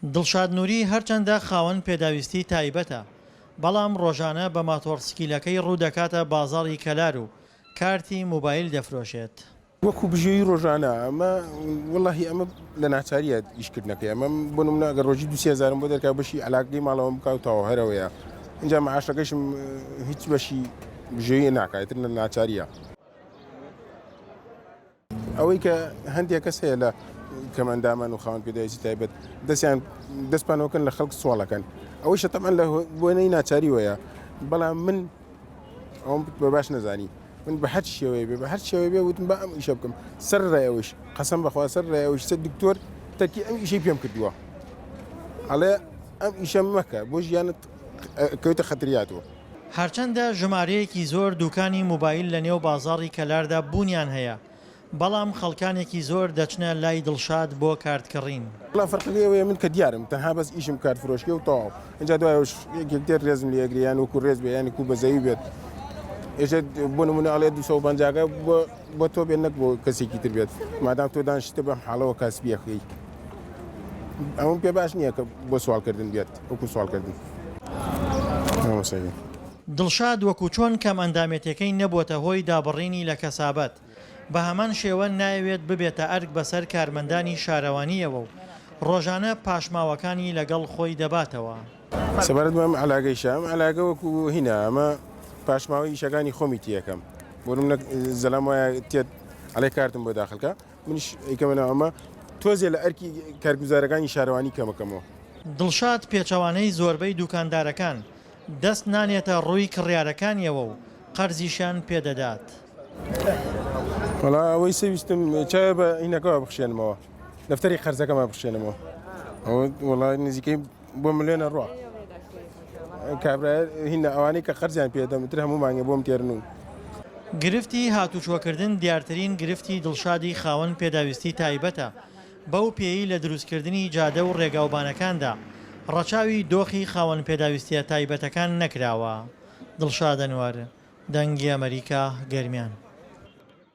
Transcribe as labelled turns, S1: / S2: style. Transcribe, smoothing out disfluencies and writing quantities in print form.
S1: دڵشاد نوری هەرچەندە خاوەن پێداویستی تایبەتە، بەڵام ڕۆژانە بە ماتۆڕسکیلەکەی ڕوودەکاتە بازاڕی کەلار و کارتی موبایل دەفرۆشێت.
S2: وەکو بژێوی ڕۆژانە ئەمە وەڵاهی ئەمە لە ناچاریە ئیش کردنەکەی ئەمە بۆ نمونە ئەگەر ڕۆژی دو سێ هەزارم بۆ دەرکا بەشی عەلاگەی ماڵەوەم بکا و تەواو هەرەوەیە ئینجا معاشەکەشم هیچ بەشی بژێوی ناکا ئیتر لە ناچاریە. ئەوەی کە هەندێک کەس هەیە لە کەمئەندامان و خاوەن پێداویستی تایبەت دەستیان دەست پانەوەکەن لە خەڵک سواڵەکەن ئەوەیشە تەبعەن لە بۆنەی ناچاریوەیە بەڵام من ئەوم بە باش نەزانی من بە هەر شێوەیە بێ بە هەر شێوەیە بێ وتم با ئەم ئیشە بکەم سەر ڕای ئەوەیش قەسەم بەخوا سەر ڕای ئەوەیش سەر دکتۆر تەرکی ئەم ئیشەی پێم کردووە ئەڵێ ئەم ئیشە مەکە بۆ ژیانت کەوتە خەتریاتەوە.
S1: هەرچەندە ژمارەیەکی زۆر دوکانی موبایل لە نێو بازاڕی کەلاردا بوونیان هەیە، بەڵام خەڵکانێکی زۆر دەچنە لای دڵشاد بۆ کارت کڕین.
S2: بەڵام فەرقەکەی ئەوەیە من کە دیارم تەنها بەس ئیشم کارت فرۆشیە و تەواو ئینجا دوای ئەوش یەکێک دێت ڕێزم لێ ئەگرێ یان وەکو ڕێز بێ یان وەکو بەزەیی بێت ئێژێت بۆ نمونە ئەڵێ 250 کە بۆ بۆ تۆ بێت نەک بۆ کەسێکی تر بێت مادام تۆ دانیشتیتە بەم حاڵەوە کاسبیەکەی ئەوم پێ باش نییە کە بۆ سواڵکردن بێت وەکو سواڵکردن مامۆستا گیان.
S1: دڵشاد وەکو چۆن کەمئەندامێتیەکەی نەبووەتە هۆی دابڕینی لە کەسابەت، بە هەمان شێوە نایەوێت ببێتە ئەرک بەسەر کارمەندانی شارەوانییەوە و ڕۆژانە پاشماوەکانی لەگەڵ خۆی دەباتەوە.
S2: سەبارەت بەم عەلاگەیشە، ئەم عەلاگە وەکو هینە، ئەمە پاشماوەی ئیشەکانی خۆمی تێکەم، بۆ نمونە زەلام وایە تێت ئەڵێ کارتم بۆ داخل کە، منیش ئەیکەمە ناو ئەمە، تۆزێ لە ئەرکی کارگوزارەکانی شارەوانی کەمەکەمەوە.
S1: دڵشاد پێچەوانەی زۆربەی دوکاندارەکان، دەست نانێتە ڕووی کڕیارەکانیەوە و قەرزیشیان پێدەدات.
S2: وەڵا ئەوەی سەویستم چاوێ بە ئینەکەوە بخشێنمەوە دەفتەری قەرزەکەمە بخشێنمەوە ئەوە وەڵا نزیکەی بۆ ملیۆنە ڕوا کابرا هینە ئەوانەی کە قەرزیان پێدەم تر هەموو مانگێ بۆم تێرن و
S1: گرفتی هاتوچۆکردن دیارترین گرفتی دڵشادی خاوەن پێداویستی تایبەتە، بەو پێیەی لە دروستکردنی جادە و ڕێگاوبانەکاندا ڕەچاوی دۆخی خاوەن پێداویستییە تایبەتەکان نەکراوە. دڵشاد ئەنوەر، دەنگی ئەمەریکا، گەرمیان.